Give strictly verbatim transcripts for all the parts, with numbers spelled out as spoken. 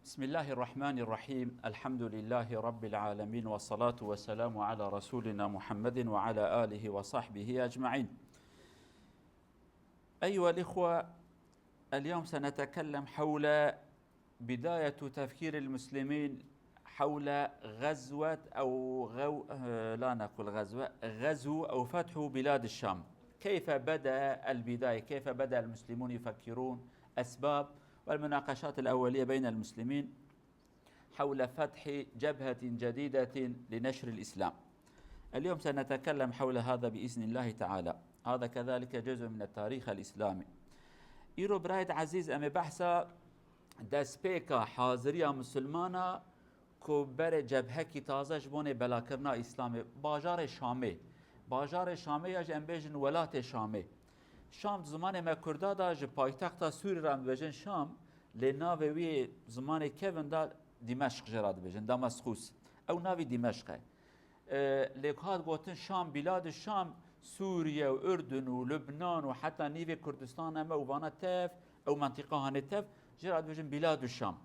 بسم الله الرحمن الرحيم. الحمد لله رب العالمين، والصلاة والسلام على رسولنا محمد وعلى آله وصحبه أجمعين. أيها الإخوة، اليوم سنتكلم حول بداية تفكير المسلمين حول غزوة أو غو-، آه، لا نقول غزوة، غزو أو فتح بلاد الشام. كيف بدأ البداية؟ كيف بدأ المسلمون يفكرون؟ أسباب والمناقشات الأولية بين المسلمين حول فتح جبهة جديدة لنشر الإسلام. اليوم سنتكلم حول هذا بإذن الله تعالى. هذا كذلك جزء من التاريخ الإسلامي. Îro birayê ezîz, em ê behsa destpêka haziriya misilmana ku berê cebhekî taze ji bonê belakirina Îslamê, bajarê Şamê. Bajarê Şamê ya jî em bêjin welatê Şamê. Şam di zimanê me Kurda de ji paytexta Sûrî re em dibêjin Şam, lê navê wî zimanê kevin de Dîmeşq jê re dibêjin, Damaskus. Ew navî Dîmeşq e. E, lê ku hat gotin Şam, bîladu Şam, Sûriye û Urdun û Lubnan û heta nîvê Kurdistan heme û vana tev, ew mentiqa hanê tev, jê re dibêjin bîladu Şam.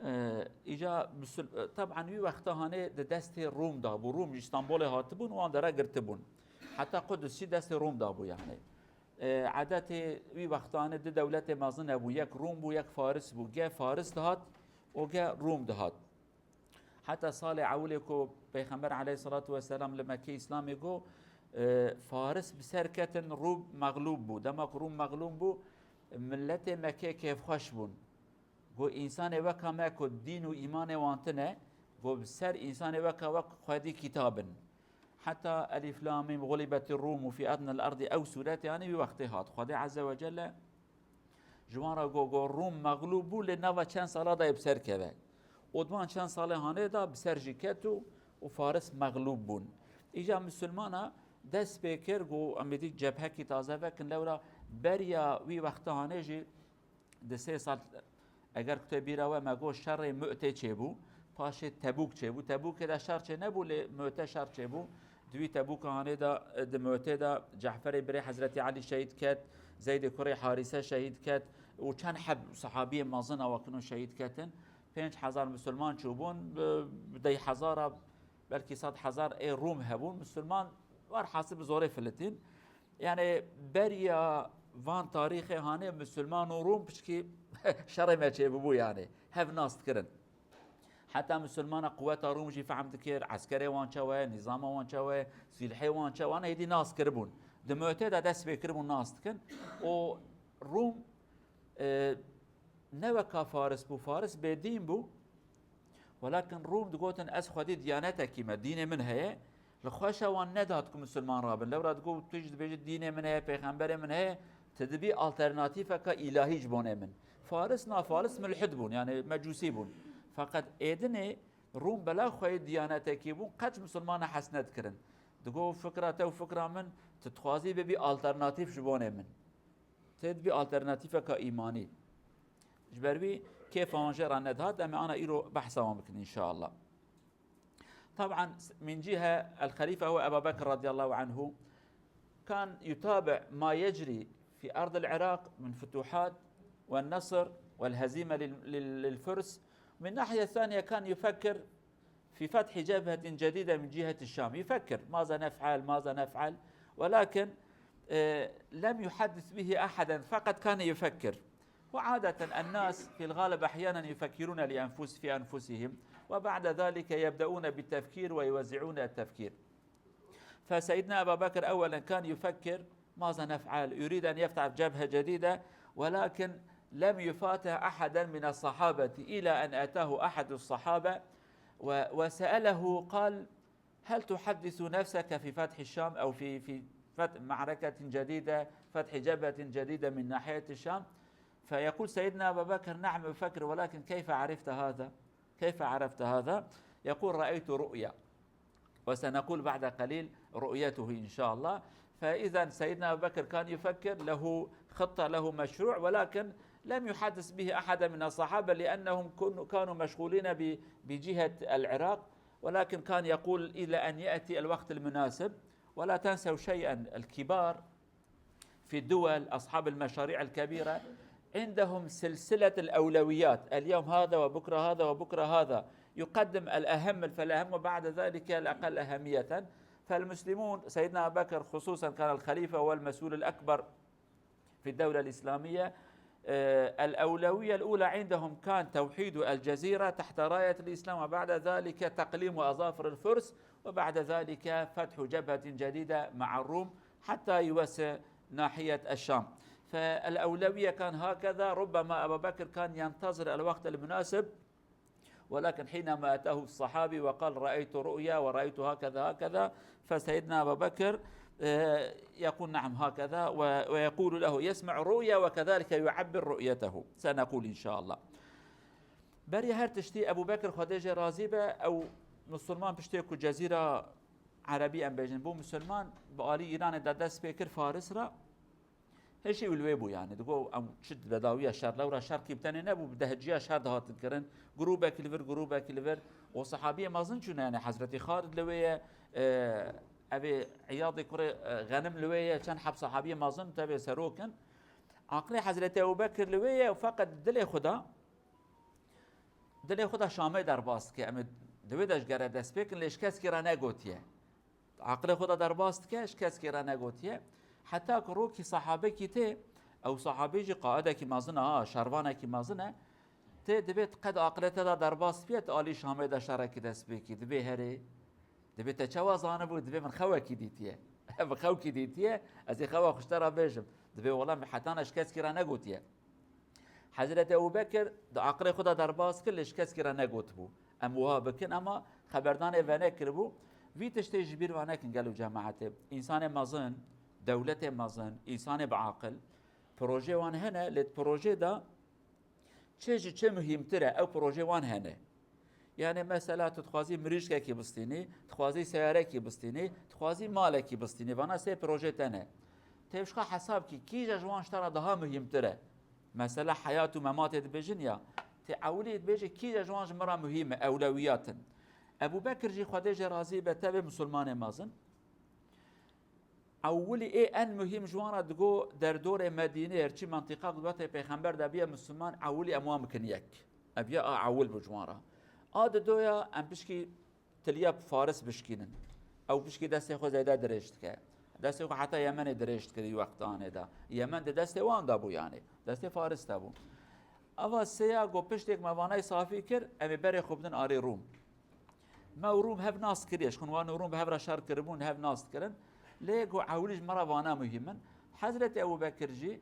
E, îca Musul-, e, teb'an wî wexta hanê di destê Rûm de bû. Rûm ji Îstanbulê hatibûn, wan dere girtibûn. Heta Qudusî destê Rûm de bû yani. E, edetê wî wexta hanê di dewletê mezin hebû. Yek Rûm bû, yek Faris bû. Ge Faris dihat û ge Rûm dihat. Heta salê ewilê ku Peyxember aleyhissalatu vesselam li Mekkê Îslamê got, e, Faris bi ser ketin, Rûm mexlûb bû. Dema ku Rûm mexlûb bû, miletê Mekkê kêfxweş bûn. Got, însanê weka me ku dîn û îmanê wan tune, got, bi ser însanê weka we xwedî kitab in. Heta Elîf Lam Mîm, Xulîbetî Rûm û fî ednel erdî, ew sûretê anî wî wextê hat. Xwedê Ezze ve Celle ji wan re got, got, Rûm mexlûb bû, lê nava çend sala de yê bi ser keve. Û di wan çend salê hanê de bi ser jî ket û, û Faris mexlûb bûn. Îca misilmana dest pê kir, got, em êdî cebhekî taze vekin, lewra beriya wî wexta hanê jî di sê sal, eger ku te bîra we, me got şerê Mu'tê çêbû, paşê Tebûk çêbû. Tebûkê de şer çênebû, lê Mu'te şer çêbû. Di wî Tebûka hanê de, di Mu'tê de Ceferê birê Hezretî Elî şehîd ket, Zeydê kurê Harîse şehîd ket û çend heb sahabiyê mezin a wekin û şehîd ketin. Pênc hezar misilman çûbûn, bi, bi deh hezara, belkî sed hezar ê Rûm hebûn. Misilman werhasil bi zorê filitîn. Yani beriya van tarîxê hanê misilman û Rûm piçkî şerê me çêbûbû yani. Hev nas dikirin. Heta misilmana quweta Rûm jî fehm dikir, eskerê wan çawa ye, nîzama wan çawa ye, sîlhê wan çawa ne, êdî nas kiribûn. Di Mu'tê de dest pê kiribûn nas dikin. Û Rûm, e, ne weka Faris bû, Faris bêdîn bû. Welakin Rûm digotin, ez xwedî diyanetekî me, dînê min heye. Li xweşa wan nedat ku misilman rabin. Lewra digot, tu jî dibêjî dînê min heye, pêxemberê min heye, tu dibî alternatîfeka îlahî ji bonê min. Faris na Faris mulhid bûn, yani mecûsî bûn. Feqet êdinê Rûm bela xweyî diyanetekî bûn, qet ji misilmana hes nedikirin. Digot, fikra te û fikra min, tu dixwazî bibî alternatîf ji bonê min. Tê dibî alternatîfeka îmanî. Ji ber wî kêfa wan jê re nedihat, em ê ana îro behsa wan bikin inşallah. طبعا من جهة الخليفة هو أبا بكر رضي الله عنه كان يتابع ما يجري في أرض العراق من فتوحات والنصر والهزيمة لل-، لل-، للفرس. من ناحية ثانية كان يفكر في فتح جبهة جديدة من جهة الشام. يفكر ماذا نفعل، ماذا نفعل، ولكن، آه، لم يحدث به أحدا، فقط كان يفكر. وعادة الناس في الغالب أحيانا يفكرون لأنفس-، في أنفسهم، وبعد ذلك يبدأون بالتفكير ويوزعون التفكير. فسيدنا أبا بكر أولا كان يفكر ماذا نفعل، يريد أن يفتح جبهة جديدة، ولكن لم يفاتح أحدا من الصحابة إلى أن أتاه أحد الصحابة و-، وسأله، قال: هل تحدث نفسك في فتح الشام أو في، في فت-، معركة جديدة، فتح جبهة جديدة من ناحية الشام؟ فيقول سيدنا أبا بكر: نعم أفكر، ولكن كيف عرفت هذا؟ كيف عرفت هذا؟ يقول: رأيت رؤيا، وسنقول بعد قليل رؤيته إن شاء الله. فإذا سيدنا أبو بكر كان يفكر، له خطة، له مشروع، ولكن لم يحدث به أحدا من الصحابة لأنهم كن-، كانوا مشغولين ب-، بجهة العراق، ولكن كان يقول: إلى أن يأتي الوقت المناسب. ولا تنسوا شيئا، الكبار في الدول، أصحاب المشاريع الكبيرة، عندهم سلسلة الأولويات، اليوم هذا وبكرة هذا وبكرة هذا، يقدم الأهم فالأهم وبعد ذلك الأقل أهمية. فالمسلمون، سيدنا أبا بكر خصوصا كان الخليفة والمسؤول الأكبر في الدولة الإسلامية، آه، الأولوية الأولى عندهم كان توحيد الجزيرة تحت راية الإسلام، وبعد ذلك تقليم أظافر الفرس، وبعد ذلك فتح جبهة جديدة مع الروم حتى يوسع ناحية الشام. فالأولوية كان هكذا، ربما أبا بكر كان ينتظر الوقت المناسب، ولكن حينما أتاه الصحابي وقال: "رأيت رؤيا ورأيت هكذا هكذا"، فسيدنا أبا بكر، آه، يقول: "نعم هكذا"، و-، ويقول له، يسمع الرؤيا وكذلك يعبر رؤيته. سنقول إن شاء الله. Berî her tiştî Ebû Bekir, Xwedê jê razî be, ew misilman piştê ku Cezîra Erebî em bêjin bû misilman, bi alî Îranê de dest pê kir Faris re. Hişî û li wê bû, yanî digo em çi bedawiya şer, lewra şer kî bi tenê nebû, bi dehciya şer dihatin kirin, grûbekî li vir, grûbekî li vir. Û sehabiyê mezin çûne, yanî Hezretî Xalid li wê ye, e, evê Îyadê kurê, e, Xenim li wê ye, çend heb sehabiyê mezin tevê serok in. Aqilê Hezretî Ebû Bekir li wê ye û feqet dilê xwe da, dilê xwe da Şamê derbas dike. Em ê di wê de ji gere dest pê kin, lê ji keskî re negotiye. Aqilê xwe da derbas dike, ji keskî re negotiye. Heta ku rokî sahabekî tê, ew sahabî jî qaidekî mezin e, ha, şervanekî mezin e. Tê, divê tu qet aqilê te da derbas biye, tu alî Şamê de şerekî dest pê kî. Divê herê, divê te çawa zanibû, divê min xewekî dîtiye. Min xewkî dîtiye, ez ê xewa xwe ji te re bêjim. Divê wela min hetana ji keskî re negotiye. Hezretî Ebû Bekir di aqilê xwe de derbas kir, lê ji keskî re negotibû. Em wiha bikin, ema xeberdanê venekiribû. Vî tiştê ji bîr ve nekin gelo cemaetê. Însanê mezin, dewletê mezin, însanê bi aqil, projê wan hene, lê di projê de çi ji çi muhîmtir e, ew projê wan hene. Yanî mesela tu dixwazî mirîşkekî bistînî, dixwazî seyarekî bistînî, dixwazî malekî bistînî. Vana sê projê te ne. Tê ji xwe hesab kî, kîja ji wan ji te re daha muhîmtir e. Mesela heyat û mematê dibêjin ya. Tê ewilî dibêje kîja ji wan ji min re muhîm e, ewlewiyat in. Ebû Bekir jî Xwedê jê razî be tevê misilmanê mezin. Ewilî ê en muhîm ji wan re digo derdorê Medînê, her çi mentiqa gurbetê pêxember de biye misilman, ewilî em wan bikin yek. Ev ya a ewil bû ji wan re. A didoya em pişkî tiliya Faris bişkînin. Ew pişkî destê xwe zêde dirêj dike. Destê xwe heta Yemenê dirêj dikir wî wextanê de. Yemen di destê wan de bû yanî. Destê Faris de bû. Eva sêya got piştêk me vanayî safî kir, em ê berê xwe bidin arê Rûm. Me û Rûm hev nas kiriye, ji xwe wan û Rûm bi hev re şer kiribûn, hev nas dikirin. Lê got ewilî ji me re vana muhîm in. Hezretî Ebû Bekir jî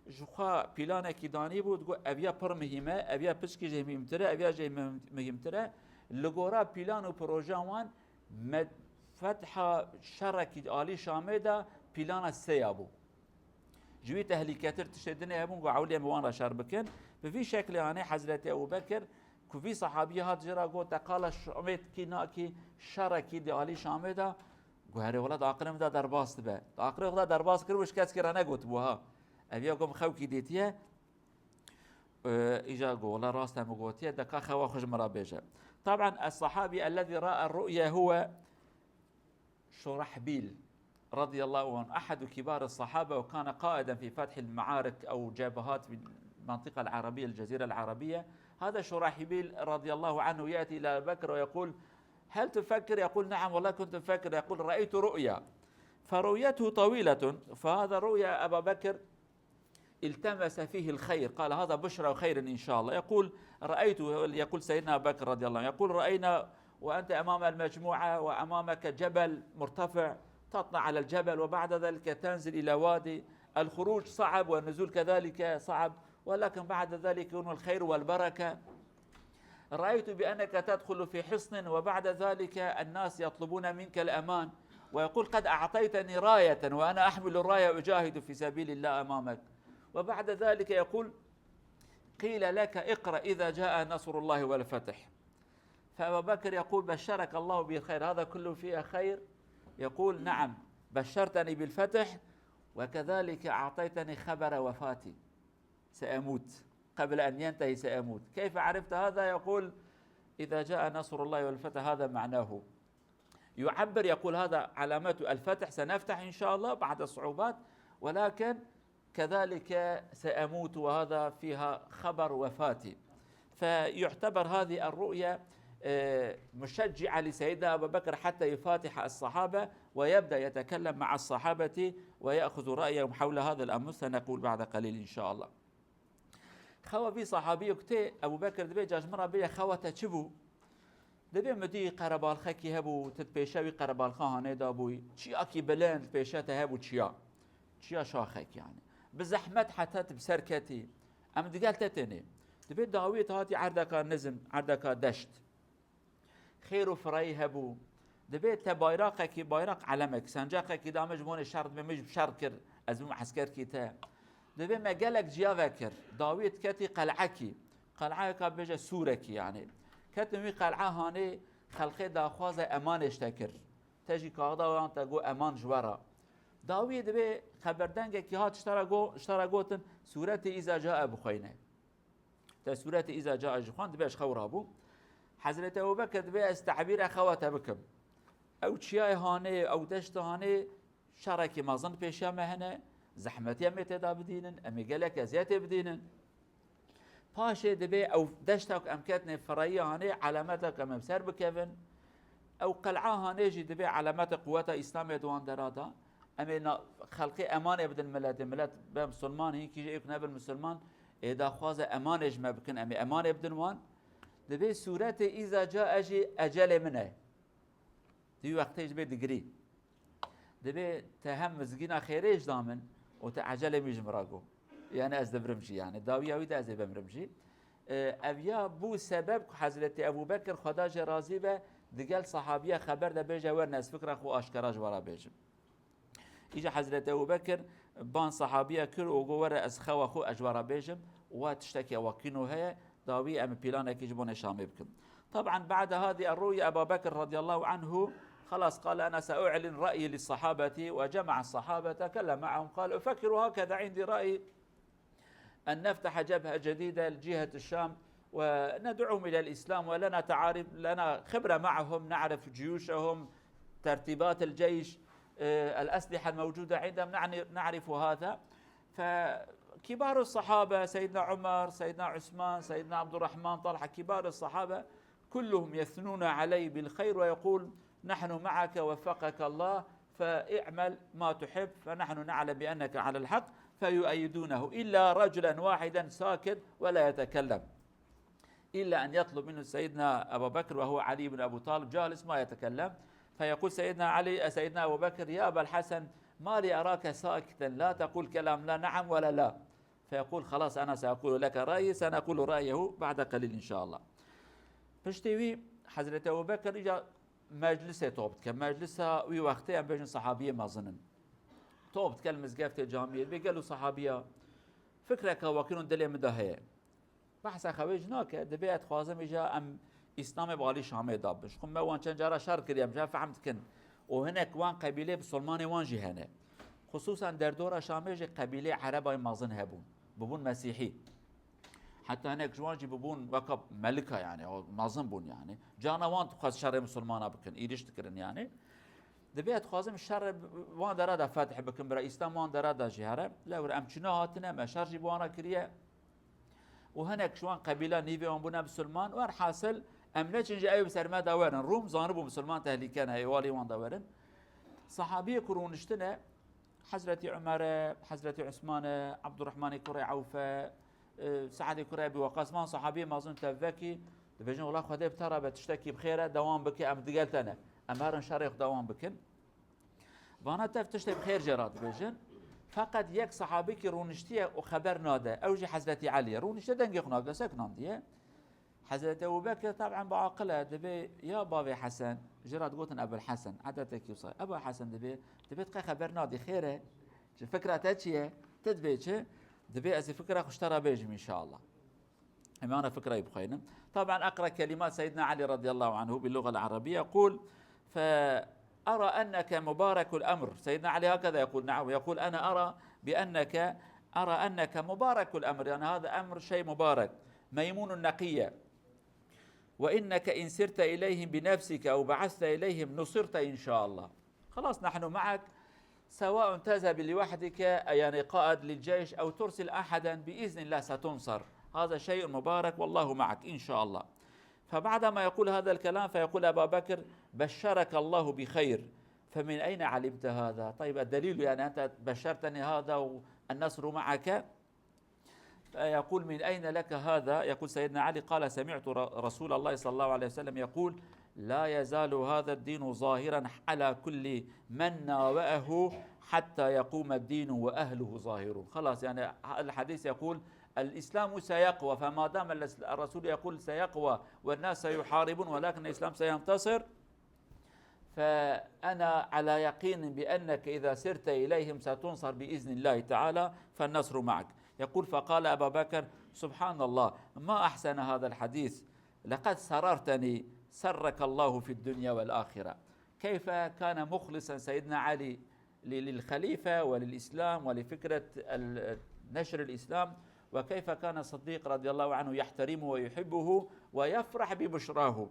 ji xwe pîlanekî danîbû, digot ev ya pir muhîm e, ev ya piçkî jê muhîmtir e, ev ya jê muhîmtir e. Li gora pîlan û projeya wan me fetha şerekî alî Şamê de pîlana sêya bû. Ji wî tehlîketir tiştê dinê hebûn ku ewlê em bi wan re şer bikin. Bi vî şeklê anê Hezretî Ebû Bekir ku vî sehabiyê hat jê re got, te qala Şamê dikî nakî şerekî di alî Şamê de? Got, herê wela di aqilê min de derbas dibe. Di aqilê xwe de derbas kiribû, ji keskî re negotibû ha. Ev ya ku min xewkî dîtiye, e, îja got, wela rast e min gotiye, de ka xewa xwe ji min re bêje. Taban, es-sahabi ellezî ra'a ru'ye huwe Şurahbîl رضي الله عنه، أحد كبار الصحابة، وكان قائدا في فتح المعارك أو جبهات في المنطقة العربية، الجزيرة العربية. هذا شراحبيل رضي الله عنه يأتي إلى أبي بكر ويقول: "هل تفكر؟" يقول: "نعم، والله كنت أفكر." يقول: "رأيت رؤيا." فرؤيته طويلة، فهذا رؤيا أبا بكر التمس فيه الخير، قال: "هذا بشرى خير إن شاء الله." يقول: "رأيت"، يقول سيدنا أبو بكر رضي الله عنه، يقول: "رأينا وأنت أمام المجموعة وأمامك جبل مرتفع، تطلع على الجبل وبعد ذلك تنزل إلى وادي، الخروج صعب والنزول كذلك صعب، ولكن بعد ذلك يكون الخير والبركة." رأيت بأنك تدخل في حصن وبعد ذلك الناس يطلبون منك الأمان، ويقول: "قد أعطيتني راية وأنا أحمل الراية أجاهد في سبيل الله أمامك." وبعد ذلك يقول: "قيل لك: اقرأ إذا جاء نصر الله والفتح." فأبا بكر يقول: "بشرك الله بالخير، هذا كله فيه خير؟" يقول: "نعم، بشرتني بالفتح، وكذلك أعطيتني خبر وفاتي." سأموت. قبل أن ينتهي سأموت. كيف عرفت هذا؟ يقول: "إذا جاء نصر الله والفتح، هذا معناه." يعبر، يقول: "هذا علامة الفتح، سنفتح إن شاء الله بعد الصعوبات، ولكن كذلك سأموت وهذا فيها خبر وفاتي. فيعتبر هذه الرؤيا، آه، مشجعة لسيدنا أبا بكر حتى يفاتح الصحابة ويبدأ يتكلم مع الصحابة ويأخذ رأيهم حول هذا الأمر، سنقول بعد قليل إن شاء الله. Xewa vî sahabiyê ku tê, Ebû Bekir dibê, ca ji min re bêje xewa te çi bû? Dibê min dî qerebalxekî hebû, tu di pêşe wî qerebalxa hanê dabûyî. Çiyakî bilind pêşe te hebû çiya. Çiya şaxek yani. Bi zehmet heta tu bi ser ketî. Em digel te tênê. Dibê dawiyê te hatî erdeka nizm, erdeka deşt. Xêr û fireyî hebû. Dibê te bayraqekî, bayraq elemek, sencaqekî da min ji bonê şer dibê, min jî bi şer kir, ez bim eskerkî te. Dibê me gelek ciya vekir. Dawiyê diketî qel'ekî. Qel'eyeka bêje sûrekî yani. Ketin wî qel'e hanê, xelqê daxwaza emanê ji te kir. Te jî kaxda wan te got eman ji we re. Dawiyê dibê xeberdengekî hat ji te re go-, ji te re gotin, sûretê îza cae bixweyne. Te sûretê îza cae jî xwend, dibê ji xew rabû. Hezretî Ebû Bekir dibê ez tebîra xewa te bikim. Ew çiyayê hanê, ew deşta hanê, şerekî mezin pêşiya me hene, zehmetî em ê tê de bidînin, em ê gelek eziyetê bidînin. Paşê dibê ew deşta ku em ketine fireyî hanê, elemetek em ê bi ser bikevin. Ew qel'a hanê jî dibê elemeta quweta Îslamê di wan dera de. Em ê na-, xelkê emanê bidin miletê. Milet be misilman, hinkî jî ê ku nebin misilman, ê daxwaza emanê ji me bikin, em ê emanê bidin wan. Dibê sûretê îza cae jî ecelê min e. Di wî wextê ji bê digirî. Dibê te hem mizgîna xêrê ji da min û te ecelê min ji min re got. Yani ez dibirim jî yani. Dawiya wî de ez ê bimrim jî. E, ev ya bû sebeb ku Hezretî Ebû Bekir, Xweda jê razî be, digel sahabiya xeber de bêje, werin ez fikra xwe aşkera ji we re bêjim. Îca Hezretî Ebû Bekir ban sahabiya kir û got, were ez xewa xwe ez ji we re bêjim, we tiştekî wekîno heye, dawî em planekî ji bo nê Şamê bikin. طبعا بعد هذه الرؤيا أبا بكر رضي الله عنه خلاص قال: أنا سأعلن رأيي للصحابة، وجمع الصحابة، تكلم معهم، قال: أفكر هكذا، عندي رأي أن نفتح جبهة جديدة لجهة الشام وندعوهم إلى الإسلام، ولنا تعارف، لنا خبرة معهم، نعرف جيوشهم، ترتيبات الجيش، آه، الأسلحة الموجودة عندهم، نعني-، نعرف هذا. فكبار الصحابة، سيدنا عمر، سيدنا عثمان، سيدنا عبد الرحمن، طلحة، كبار الصحابة كلهم يثنون علي بالخير ويقول: نحن معك وفقك الله، فاعمل ما تحب، فنحن نعلم بأنك على الحق، فيؤيدونه، إلا رجلا واحدا ساكت ولا يتكلم، إلا أن يطلب منه سيدنا أبا بكر وهو علي بن أبي طالب جالس ما يتكلم، فيقول سيدنا علي، سيدنا أبو بكر: يا أبا الحسن، ما لي أراك ساكتا، لا تقول كلام لا نعم ولا لا. فيقول: خلاص، أنا سأقول لك رأيي، سنقول رأيه بعد قليل إن شاء الله. Piştî wî Hezretî Ebû Bekir îca meclisê top dike. Meclisa wî wextê em bêjin sahabiyê mezin in. Top dike li mizgeftê camiyê. Dibê gelo sahabiya fikreka wekîno dilê min de heye. Behsa xewê jî nake. Dibê ez dixwazim îca em Îslamê bi alî Şamê de bin. Ji xwe me wan çend cara şer kiriye, em jî fehm dikin. Û hinek wan qebîlê bisilmanê wan jî hene. Xisûsan derdora Şamê jî qebîlê erebayê mezin hebûn. Bibûn mesîhî. Heta hinek ji wan jî bibûn weka melika yani, o mezin bûn yani. Carna wan dixwest şerê misilmana bikin, êrîş dikirin yani. Dibê ez dixwazim şer wan dera de fetih bikim, bira Îslam wan dera de jî here. Lewre em çûne hatine, me şer jî bi wan re kiriye. Û hinek ji wan qebîla nîvê wan bûne misilman. Werhasil, em neçin ji ew bi ser me de werin. Rûm zanibû misilman tehlîke ne, êwalî wan de werin. Sahabiyê ku rûniştine, Hezretî Umer e, Hezretî Usman e, Abdurrahmanê kurê Ewf e, e, Se'dê kurê Ebî Weqas, van sahabiyê mezin tevvekî, dibêjin, wela Xwedê bi te re be, tiştekî bi xêr e, dewam bike, em digel te ne. Em herin şerê xwe dewam bikin. Vana tev tiştê bi xêr jê re dibêjin. Feqet yek sahabikî rûniştiye û xeber nade. Ew jî Hezretî Elî ye. Rûnişte dengê xwe nake, sekinandiye. Hezretî Ebû Bekir taban bi aqil e, dibê ya bavê Hesen, jê re digotin Ebul Hesen, edetekî wisa. Eba Hesen dibê, dibê tu qey xeber nadî, xêr e? Ji fikra te çi ye? Tu dibê çi? Dibê ez ê fikra xwe ji te re bêjim înşallah. Em ana fikra wî bixweynin. Taban اقرأ كلمات سيدنا علي رضي الله عنه باللغة العربية، يقول: فأرى أنك مبارك الأمر. سيدنا علي هكذا يقول، نعم، يقول: أنا أرى بأنك، أرى أنك مبارك الأمر، يعني هذا أمر شيء مبارك، ميمون النقية، وإنك إن سرت إليهم بنفسك أو بعثت إليهم نصرت إن شاء الله. خلاص، نحن معك. سواء تذهب لوحدك، يعني قائد للجيش، أو ترسل أحدا، بإذن الله ستنصر. هذا شيء مبارك، والله معك إن شاء الله. فبعدما يقول هذا الكلام فيقول أبا بكر: بشرك الله بخير، فمن أين علمت هذا؟ طيب، الدليل، يعني أنت بشرتني هذا والنصر معك؟ فيقول: من أين لك هذا؟ يقول سيدنا علي: قال: سمعت ر-، رسول الله صلى الله عليه وسلم يقول: لا يزال هذا الدين ظاهرا على كل من ناوأه حتى يقوم الدين وأهله ظاهرون. خلاص، يعني الحديث يقول: الإسلام سيقوى، فما دام الإس-، الرسول يقول سيقوى والناس سيحاربون، ولكن الإسلام سينتصر، فأنا على يقين بأنك إذا سرت إليهم ستنصر بإذن الله تعالى، فالنصر معك. يقول: فقال أبا بكر: سبحان الله، ما أحسن هذا الحديث، لقد سررتني، سرك الله في الدنيا والآخرة. كيف كان مخلصا سيدنا علي ل-، للخليفة وللإسلام ولفكرة ال-، نشر الإسلام، وكيف كان الصديق رضي الله عنه يحترمه ويحبه ويفرح ببشراه.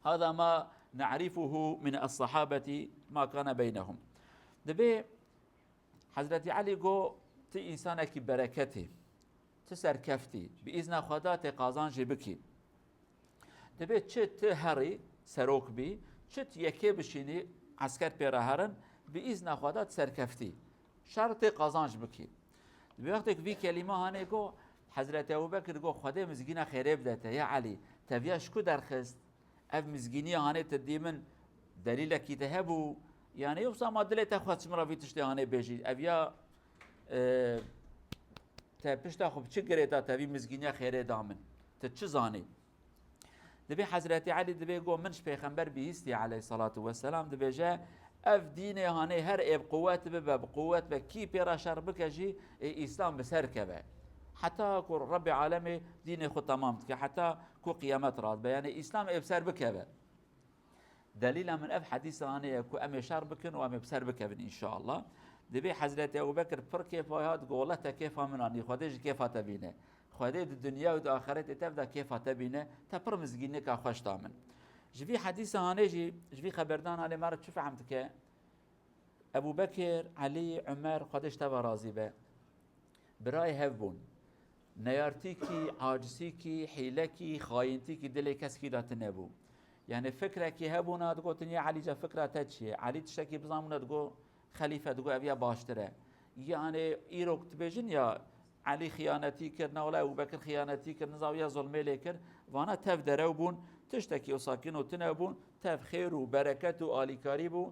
هذا ما نعرفه من الصحابة ما كان بينهم. Dibê Hezretî Elî got: tu însanekî bereketî, tu serkeftî, bi îzna Xweda tê qazanc jî bikî. Dibê çi tu herî serok bî, çi tu yekê bişînî, esker pê re herin, bi îzna Xweda tu serkeftî. Şer tê qazanc bikî. Dibê wextêk vî kelîma hanê got, Hezretî Ebû Bekir got: Xwedê mizgîna xêrê bide te, ya Elî, te viya ji ku derxist? Ev mizgîniya hanê te dî min delîlekî te hebû? Yanî yoksa ma dilê te xwest ji min re vî tiştê hanê bêjî? Ev ya, e, te pişta xwe bi çi girê da te vî mizgîniya xêrê da min? Te çi zanî? Dibê Hezretî Elî dibê got: min ji Pêxember bihîstî aleyhissalatu vesselam, dibêje: Ev dînê hanê her ê bi quwet bibe, bi quwet be, kî pê re şer bike jî, ê Îslam bi ser keve. Heta ku Rebbê Alemê dînê xwe temam dike, heta ku qiyamet radibe. Yanî Îslam ê bi ser bikeve. Delîla min ev hedîsa hanê ye ku em ê şer bikin û em ê bi ser bikevin înşallah. Dibê Hezretî Ebû Bekir pir kêfa hat, got: Wele te kêfa min anî, Xwedê ji kêfa te bîne. Xwedê di dinya û di axeretê tev de kêfa te bîne, te pir mizgînika xweş da min. Ji vî hedîsa hanê jî, ji vî xeberdan hanê me re çi fehm dike? Ebû Bekir, Elî, Umer, Xwedê ji te ve razî be, birayê hev bûn. Neyartîkî, acizîkî, hîlekî, xayîntîkî dilê keskî de tune bû. Yanî fikrekî hebûna, digotin: Ya Elî, ca fikra te çi ye? Elî tiştekî bizanbûna, digot: Xelîfe, digot, ev ya baştir e. Yanî îrok dibêjin ya Elî xiyanetî kir, ne wela Ebû Bekir xiyanetî kir, niza ya zulmê lê kir. Vana tev derew bûn, tiştekî wisa kin û tune bûn, tev xêr û bereket û alîkarî bû.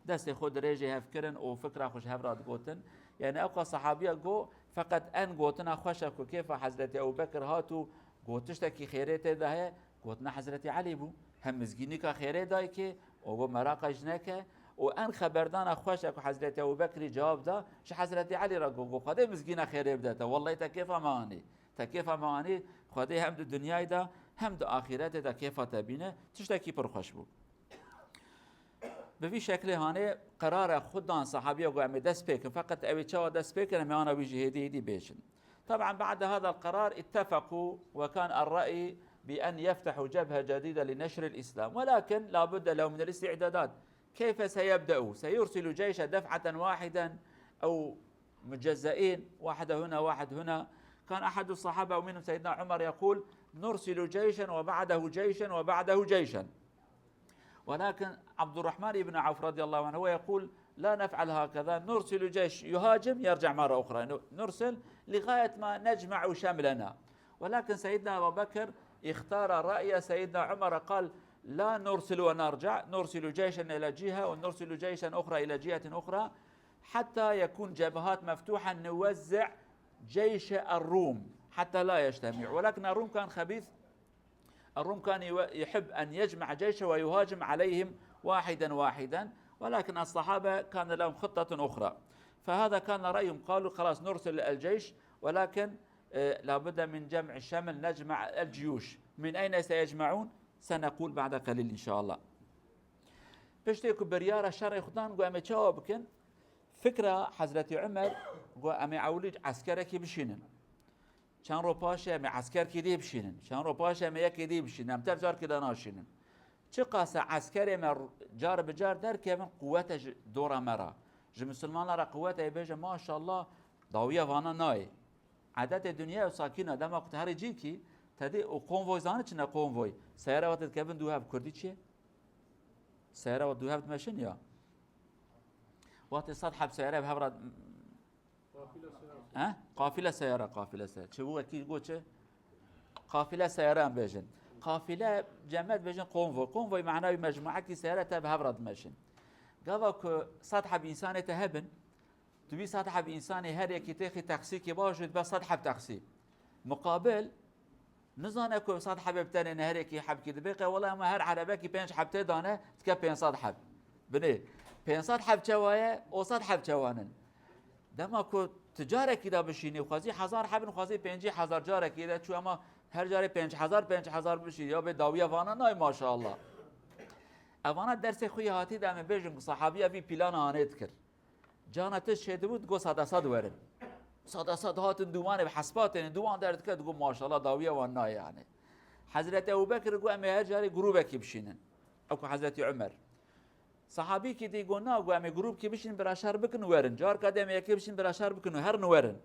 Destê xwe dirêjê hev kirin û fikra xwe ji hev re digotin. Yanî ewqa sehabiya got, feqet en gotina xweş e ku kêfa Hezretî Ebû Bekir hat û got tiştekî xêrê tê de heye, gotina Hezretî Elî bû. Hem mizgînîka xêrê dayikê û got meraqa ji neke û en xeberdana xweş e ku Hezretî Ebû Bekirî cewab da, ji Hezretî Elî re got, got: Xwedê mizgîna xêrê bide te, wellahî te kêfa me anî. Te kêfa me anî, Xwedê hem di dinyayê de hem di axîretê de kêfa te bîne, tiştekî pir xweş bû. Bi vî şeklê hanê qerara xwe dan sehabiya ku em ê dest pê kin. Feqet ew ê çawa dest pê kin, em ê ana wî jî hêdî hêdî bêjin. طبعا بعد هذا القرار اتفقوا وكان الرأي بأن يفتحوا جبهة جديدة لنشر الإسلام، ولكن لا بد له من الاستعدادات. كيف سيبدأوا؟ سيرسل جيش دفعة واحدا أو مجزئين، واحدة هنا، واحد هنا. كان أحد الصحابة ومنهم سيدنا عمر يقول: نرسل جيشا وبعده جيشا وبعده جيشا. ولكن عبد الرحمن بن عوف رضي الله عنه هو يقول: لا نفعل هكذا، نرسل جيش يهاجم يرجع مرة أخرى، نرسل لغاية ما نجمع شملنا. ولكن سيدنا أبا بكر اختار رأي سيدنا عمر، قال: لا نرسل ونرجع، نرسل جيشا إلى جهة ونرسل جيشا أخرى إلى جهة أخرى حتى يكون جبهات مفتوحة، نوزع جيش الروم حتى لا يجتمع. ولكن الروم كان خبيث، الروم كان يو-، يحب أن يجمع جيشه ويهاجم عليهم واحدا واحدا، ولكن الصحابة كان لهم خطة أخرى. فهذا كان رأيهم، قالوا: خلاص نرسل الجيش، ولكن، آه، لابد من جمع الشمل، نجمع الجيوش. من أين سيجمعون؟ سنقول بعد قليل إن شاء الله. Piştê ku biryara şerê xwe dan, got: Em ê çawa bikin? Fikra Hezretî Umer, got: Em ê ewilî eskerekî bişînin. Çend roj paşê em ê eskerkî dî bişînin. Çend roj paşê em ê yekê dî bişînin. Em tev carkî de naşînin. Çiqas e eskerê me car bi car derkevin, quwet e ji dora me re. Ji misilmana re quwet e, bêje, maşallah, dawiya vana nayê. Edetê dinya ew sakîn e, dema ku tu herî cîkî, te dî û konvoy, zanî çi ne konvoy? Seyara wextê dikevin dû hev, kurdî çi ye? Seyara we dû hev dimeşin ya. Wextê sed heb seyara bi hev re He? Qafile seyara, qafile seyara. Çi bû, wekî got çi? Qafile seyara em bêjin. Qafile, cemet bêjin konvoy. Konvoy mana wî mecmuekî seyara te bi hev re dimeşin. Gava ku sed heb însanê te hebin, tu vî sed heb însanê her yekî têxî teksîkê baş û dibe sed heb teksî. Muqabil, nizane ku sed hebê bi tenê ne, her yekî hebkî dibê, qe wela hema her erebekî pênc heb tê dane, dike pênc sed heb. Binê, pênc sed heb çawa ye, o sed heb çawan in? Dema ku tu carekî de bişînî, xwezî hezar hebin, xwezî pêncî hezar carekî de çû, ema her carê pênc hezar, pênc hezar bişî, ya bê dawiya vana nayê, maşallah. Evana dersê xwe yê hatî de em ê bêjin ku sahabiya vî plana hanê dikir. Cana tişt çêdibû, digot sed a sed werin. Sed a sed hatin dûmanê bi hespa têne, dûman derdikir, digot maşallah dawiya wan nayê yani. Hezreti Ebu Bekir got em ê her carê grûbekî bişînin. Ew ku Hezreti Ömer. Sahabîkî dî got na, got em ê grûbkî bişînin, bira şer bikin û werin. Carka dê em ê yekê bişînin, bira şer bikin û herin û werin.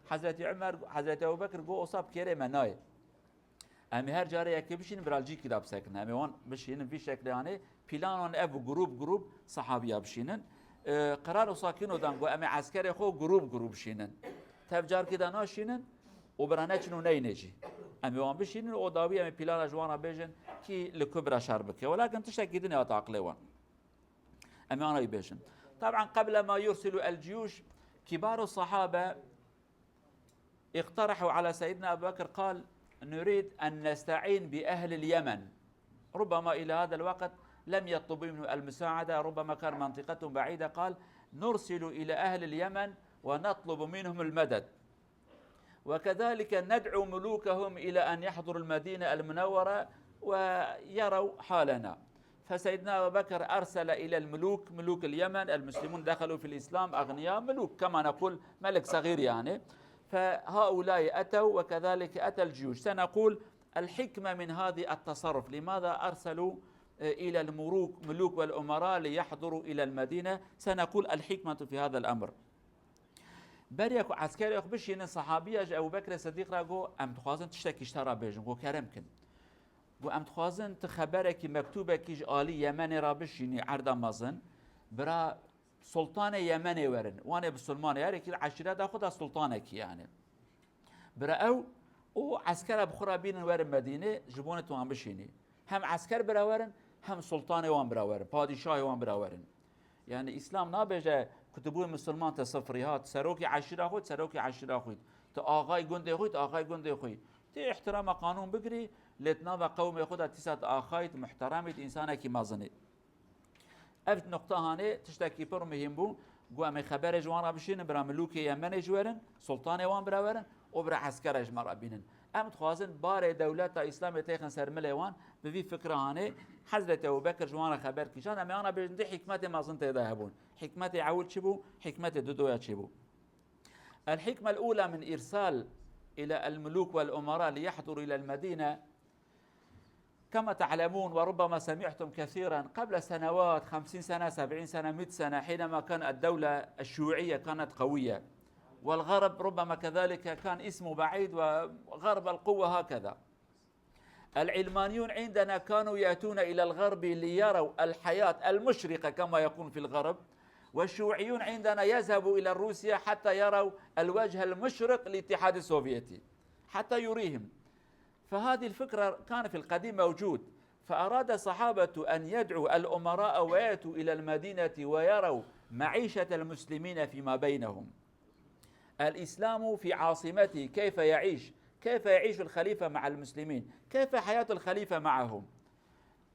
Hezreti Ömer, Hezreti Ebu Bekir got osa bi kêrê me nayê. Em ê her carê yekê bişînin, bira li cîkî de bisekinin. Em ê wan bişînin vî şeklê, hanê, planên ev bû, grûp grûp sahabiya bişînin. E, qerar û sakîno dan got em ê eskerê xwe grûp grûp bişînin. Tev carkî de naşînin û bira neçin û neyne jî. Em ê wan bişînin û dawî em ê plana ji wan re bêjin kî li ku bira şer bike. Welakin tiştekî din hate aqilê wan. Em ê wana wî bêjin. Taban, qebla ma yursilu el ciyûş, kibaru sahabe اقترحوا على سيدنا أبي بكر، قال: نريد أن نستعين بأهل اليمن. ربما إلى هذا الوقت لم يطلبوا منه المساعدة، ربما كان منطقتهم بعيدة، قال: نرسل إلى أهل اليمن ونطلب منهم المدد، وكذلك ندعو ملوكهم إلى أن يحضروا المدينة المنورة ويروا حالنا. فسيدنا أبا بكر أرسل إلى الملوك، ملوك اليمن، المسلمون دخلوا في الإسلام أغنياء، ملوك كما نقول ملك صغير يعني، فهؤلاء أتوا وكذلك أتى الجيوش. سنقول الحكمة من هذه التصرف، لماذا أرسلوا إلى الملوك، ملوك والأمراء ليحضروا إلى المدينة؟ سنقول الحكمة في هذا الأمر. Beriya ku eskerê xwe bişînin, sahabiya ji Ebu Bekrê Sidîq re got, em dixwazin tiştekî ji te re bêjin. Got, kerem kin. Got, em dixwazin tu xeberekî, mektûbekî ji alî Yemenê re bişînî, erda mezin. Bira sultanê Yemenê werin. Wan ê bisilman, her yekî li eşîreta xwe de sultanekî yani. Bira ew û eskera bi xwe re bînin werin Medînê, ji bo ne tu wan bişînî. Hem esker bira werin, hem sultanê wan bira werin, padîşahê wan bira werin. Yani Îslam nabêje ku tu bûyî misilman te sifirî, ha, tu serokê eşîra xwe, tu serokê eşîra xwe yî. Tu axayî gundê xwe yî, tu axayî gundê xwe yî. Tu îhtirama qanûn bigirî, lê di nava qewmê xwe de dîsa tu axayî, tu muhteremî, tu însanekî mezin î. Ev nuqta hanê tiştekî pir muhîm bû. Got, em ê xeberê ji wan re bişînin, bira milûkê Yemenê jî werin, sultanê wan bira werin û bira eskera ji me re bînin. Em dixwazin barê dewleta Îslamê têxin ser milê wan, bi vî fikra hanê Hezretî Ebu Bekir ji wan re xeber kişand. Em ê ana bêjin, dê hikmetê mezin tê de hebûn. Hikmetê ewil çi bû? Hikmetê didoya çi bû? الحكمة الأولى من إرسال إلى الملوك والأمراء ليحضروا إلى المدينة، كما تعلمون وربما سمعتم كثيرا، قبل سنوات، خمسين سنة، سبعين سنة، مية سنة، حينما كان الدولة الشيوعية كانت قوية، والغرب ربما كذلك كان اسمه بعيد، وغرب القوة هكذا. العلمانيون عندنا كانوا يأتون إلى الغرب ليروا الحياة المشرقة كما يكون في الغرب، والشيوعيون عندنا يذهبوا إلى روسيا حتى يروا الوجه المشرق للاتحاد السوفيتي، حتى يريهم. فهذه الفكرة كان في القديم موجود، فأراد الصحابة أن يدعوا الأمراء ويأتوا إلى المدينة ويروا معيشة المسلمين فيما بينهم. الإسلام في عاصمته كيف يعيش؟ كيف يعيش الخليفة مع المسلمين؟ كيف حياة الخليفة معهم؟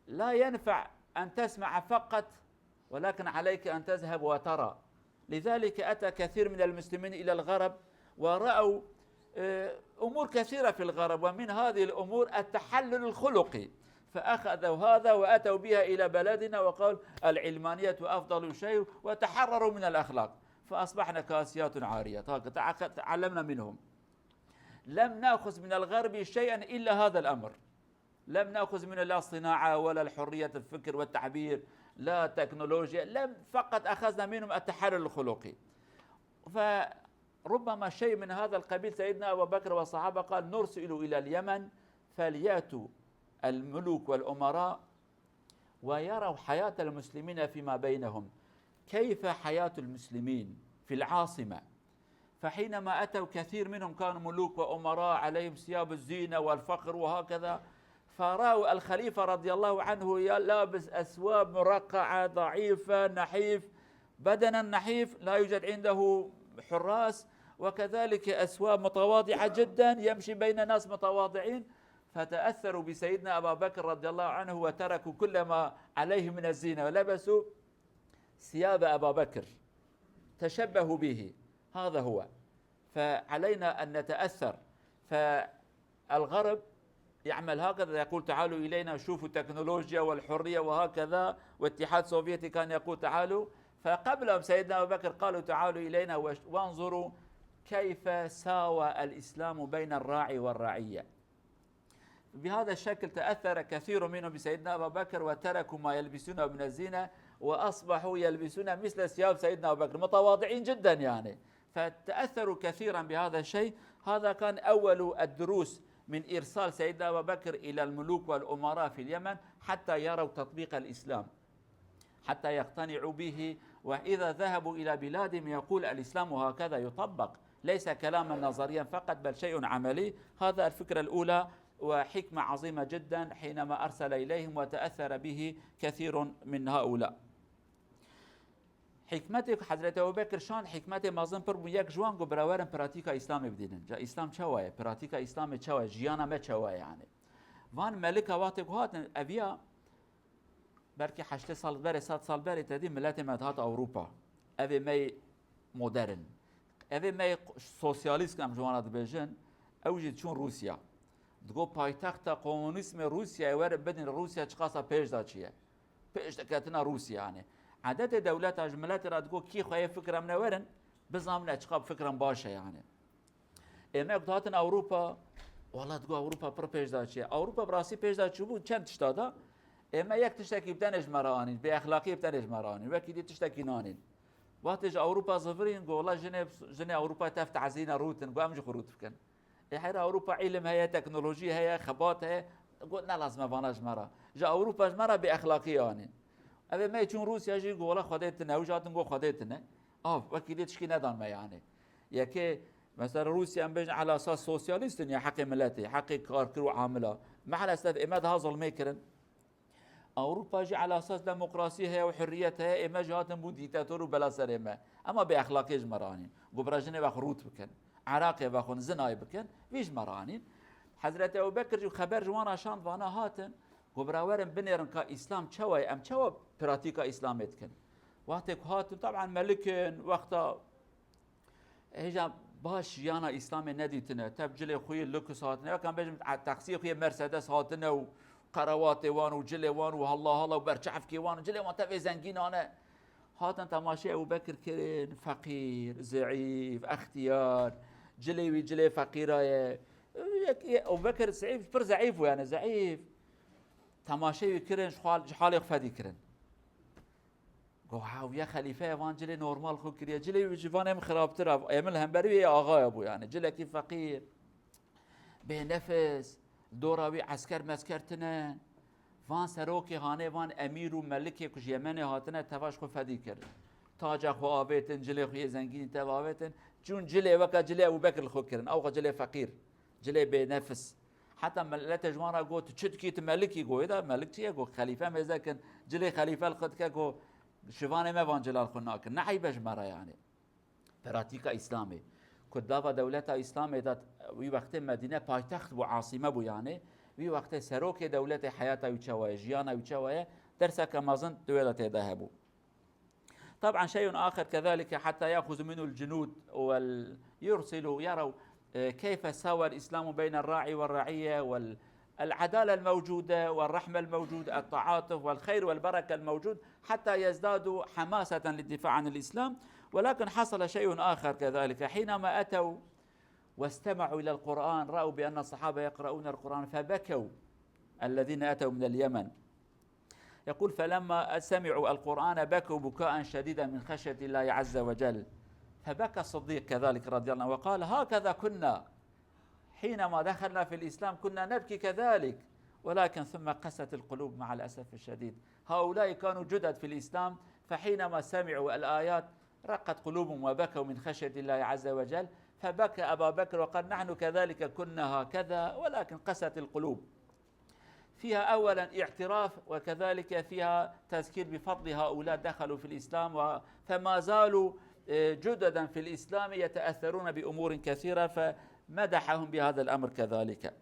لا ينفع أن تسمع فقط، ولكن عليك أن تذهب وترى. لذلك أتى كثير من المسلمين إلى الغرب ورأوا، آه، أمور كثيرة في الغرب، ومن هذه الأمور التحلل الخلقي، فأخذوا هذا وأتوا بها إلى بلدنا وقالوا: العلمانية أفضل شيء، وتحرروا من الأخلاق، فأصبحنا كاسيات عاريات. هكذا تعلمنا منهم. لم نأخذ من الغرب شيئا إلا هذا الأمر. لم نأخذ منه لا صناعة ولا الحرية الفكر والتعبير، لا تكنولوجيا، لم، فقط أخذنا منهم التحرر الخلقي. فربما شيء من هذا القبيل، سيدنا أبا بكر والصحابة قال: "نرسل إلى اليمن فليأتوا الملوك والأمراء ويروا حياة المسلمين فيما بينهم، كيف حياة المسلمين في العاصمة؟" فحينما أتوا، كثير منهم كانوا ملوك وأمراء، عليهم ثياب الزينة والفخر وهكذا، فرأوا الخليفة رضي الله عنه ي-، لابس أثواب مرقعة، ضعيفة، نحيف، بدنا نحيف، لا يوجد عنده حراس، وكذلك أثواب متواضعة جدًا، يمشي بين ناس متواضعين، فتأثروا بسيدنا أبا بكر رضي الله عنه وتركوا كل ما عليه من الزينة ولبسوا ثياب أبا بكر، تشبهوا به، هذا هو. فعلينا أن نتأثر. فالغرب يعمل هكذا، يقول: "تعالوا إلينا، شوفوا التكنولوجيا والحرية"، وهكذا، والاتحاد السوفيتي كان يقول: "تعالوا". فقبلهم سيدنا أبو بكر قالوا: "تعالوا إلينا وش-، وانظروا كيف ساوى الإسلام بين الراعي والرعية". بهذا الشكل تأثر كثير منهم بسيدنا أبا بكر وتركوا ما يلبسونه من الزينة وأصبحوا يلبسون مثل ثياب سيدنا أبو بكر، متواضعين جدًا يعني. فتأثروا كثيرًا بهذا الشيء. هذا كان أول الدروس من إرسال سيدنا أبا بكر إلى الملوك والأمراء في اليمن حتى يروا تطبيق الإسلام، حتى يقتنعوا به، وإذا ذهبوا إلى بلادهم يقول: "الإسلام هكذا يطبق"، ليس كلامًا نظريًا فقط، بل شيء عملي. هذا الفكرة الأولى، وحكمة عظيمة جدًا حينما أرسل إليهم وتأثر به كثير من هؤلاء. Hikmetê ku Hezretî Ebû Bekir şand, hikmetê mezin pir bû. Yek ji wan got: "Bira werin pratîka Îslamê bidînin. Ca Îslam çawa ye? Pratîka Îslamê çawa ye? Jiyana me çawa ye yani?" Van melika wextê ku hatin, eviya belkî heştê sal berê, sed sal berê te dî miletê me dihat Ewropa. Evê me yê modern. Evê me yê sosyalîst, em ji wan re dibêjin, ew jî diçûn Rûsya. Digot: "Paytexta komunîzmê Rûsyayê werin bidin, Rûsya çiqasa pêş de çûye." Pêş de ketina Rûsya yani. Edetê dewleta ji miletê re digot: "Kî xwe yê fikra min e werin, bizanibin çiqa fikra min baş e yani." Ê me ku dihatin Ewropa, wala digot Ewropa pir pêş de çûye. Ewropa bi rastî pêş de çûbû çend tişta da. Ê me yek tiştekî bi tenê ji me re anîn, bêexlaqiyê bi tenê ji me re anîn. Wekî dî tiştekî nanîn. Wextê ji Ewropa zivirîn, got: "Wala jinê, jinê Ewropa tev tezîne rûtin, got em jî xwe rût bikin." Ê heyra Ewropa îlim heye, teknolojî heye, xebat heye. Got: "Ne lazim e vana ji me re." Ji Ewropa ji me re bêexlaqiyê anîn. Ev ê me çûn Rûsya jî got: "Wala Xwedê tune." Ew jî hatin got: "Xwedê tune." Av, wekî dê tişkî nedan me yani. Yekê, mesela Rûsya, em bêjin, ala esas sosyalîst in ya, heqê miletê, heqê karkir û amila. Mehalesef ê me daha zulmê kirin. Ewropa jî ala esas demokrasî heye û hurriyet heye, ê me jî hatin bûn dîktator û bela serê me. Ema bêexlaqiyê ji me re anîn. Got: "Bira jinê ve xwe rût bikin. Iraqê ve xwe zinayê bikin." Vî ji me re anîn. Hezretî Ebû Bekir jî xeber ji wan re şand, vana hatin. Got: "Bira werin binêrin ka Îslam çawa ye, em çawa pratîka Îslamê dikin." Wextê ku hatin, taban melik in, wexta hêja baş jiyana Îslamê nedîtine. Tev cilê xwe yê luks hatine. Wek em bêjin, a, taksiyê xwe yê Mercedes hatine û qerawatê wan û cilê wan û halla halla û berçavkê wan û cilê wan tevê zengînane. Hatin temaşê Ebû Bekir kirin, feqîr, zeîf, extiyar, cilê wî cilê feqîra ye. Yek, yek, Ebû Bekir zeîf, pir zeîf bû yani, zeîf. Temaşê wî kirin, ji xal-, ji halê xwe fedî kirin. Got: "Hawiye xelîfe ye, van cilê normal xwe kiriye. Cilê wî ji van em xirabtir e. Em li hemberî wê axaya bû yani. Cilekî feqîr, bênefis, dora wî esker mesker tune." Van serokê hanê, van emîr û melikê ku ji Yemenê hatine, teva ji xwe fedî kir. Taca xwe avêtin, cilê xwe yê zengînî teva avêtin. Çûn cilê weke cilê Ebû Bekir li xwe kirin. Ew xwe cilê feqîr, cilê bênefis. Heta miletê ji wan re got: "Tu çi dikî, tu melikî?" Got: "Ê da, melik çi ye?" Got: "Xelîfe mêze kin, cilê xelîfe li xwe dike." Got: "Şivanê me van cila li xwe nakin. Ne eyb e ji me re yani." Pratîka Îslamê. Ku dava dewleta Îslamê de, wî wextê Medîne paytext bû, asîme bû yani. Wî wextê serokê dewletê heyata wî çawa ye, jiyana wî çawa ye, derseke mezin di wê de tê de hebû. طبعًا شيء آخر كذلك حتى يأخذ منه الجنود ويرسلوا يروا، آه، كيف ساوى الإسلام بين الراعي والرعية والعدالة الموجودة والرحمة الموجودة، التعاطف والخير والبركة الموجود، حتى يزدادوا حماسة للدفاع عن الإسلام. ولكن حصل شيء آخر كذلك، حينما أتوا واستمعوا إلى القرآن، رأوا بأن الصحابة يقرؤون القرآن فبكوا. الذين أتوا من اليمن. يقول: فلما سمعوا القرآن بكوا بكاء شديدا من خشية الله عز وجل، فبكى الصديق كذلك رضي الله عنه وقال: هكذا كنا حينما دخلنا في الإسلام، كنا نبكي كذلك، ولكن ثم قست القلوب مع الأسف الشديد. هؤلاء كانوا جدد في الإسلام، فحينما سمعوا الآيات رقت قلوبهم وبكوا من خشية الله عز وجل، فبكى أبا بكر وقال: نحن كذلك كنا هكذا ولكن قست القلوب. فيها أولا اعتراف، وكذلك فيها تذكير بفضل هؤلاء دخلوا في الإسلام و-، فما زالوا، آه، جددا في الإسلام يتأثرون بأمور كثيرة، فمدحهم بهذا الأمر كذلك.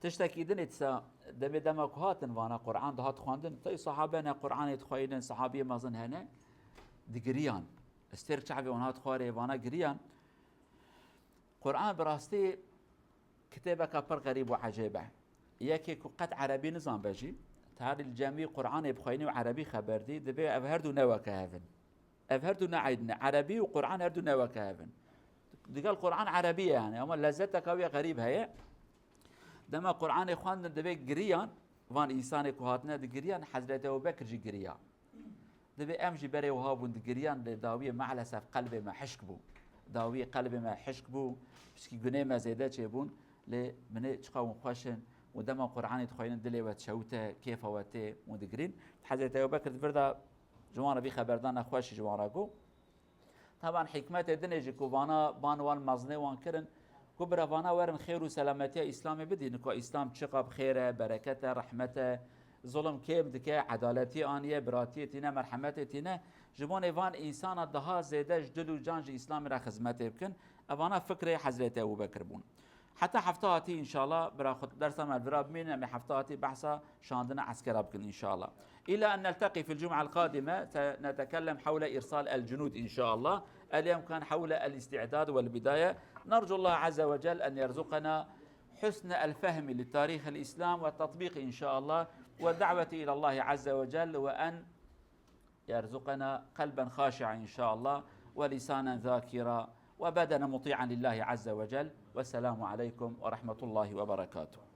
Tiştekî din ê dîsa demê dema ku hatin vana Qur'an dihat xwendin, tey sahabe ne Qur'anê dixweynin, sahabiyê mezin hene, digiriyan. Stêrk çavê wan hat xwarê, vana giriyan. Qur'an bi rastî kitêbeka pir xerîb û ecêb e. Yekê ku qet erebî nizanbe jî, tarî li cemî Qur'anê bixweyne û erebî xeber dî, dibê ev her du ne weke hev in. Ev her du ne eyd ne. Erebî û Qur'an her du ne weke hev in. Digel Qur'an erebî ye yani, ama lezzeteka wê xerîb heye. Dema Qur'anê xwendin dibê giriyan, van însanê ku hatine digiriyan, Hezretî Ebu Bekir jî giriya. Dibê em jî berê wiha bûn digiriyan, lê dawiyê mealesef qelbê me hişk bû. Dawiyê qelbê me hişk bû, piskî gunê me zêde çêbûn, lê binê çiqa hûn xweş in û dema Qur'anê dixweynin dilê we dişewite, kêfa we tê, hûn digirîn. Hezretî Ebu Bekir di vir de ji wan re vî xeberdana xweş ji wan re got. Taban hikmetê dinê jî ku vana ban wan mezinê wan kirin, ku bira vana werin xêr û selametiya Îslamê bidînin, ku Îslam çiqa bi xêr e, bereket e, rehmet e, zulm kêm dike, edaletî aniye, biratiyê tîne, merhemetê tîne. Ji bonê van însana daha zêde ji dil û can ji Îslamê re xizmetê bikin. Evana fikrê Hezretî Ebu Bekir bûn. Heta hefta hatî înşallah, bira xwe dersa me li vira bimînin, em ê hefta hatî behsa şandina eskera bikin înşallah. إلى أن نلتقي في الجمعة القادمة، سنتكلم حول إرسال الجنود إن شاء الله. اليوم كان حول الاستعداد والبداية. نرجو الله عز وجل أن يرزقنا حسن الفهم لتاريخ الإسلام والتطبيق إن شاء الله، والدعوة إلى الله عز وجل، وأن يرزقنا قلبا خاشعا إن شاء الله، ولسانا ذاكرا، وبدنا مطيعا لله عز وجل. والسلام عليكم ورحمة الله وبركاته.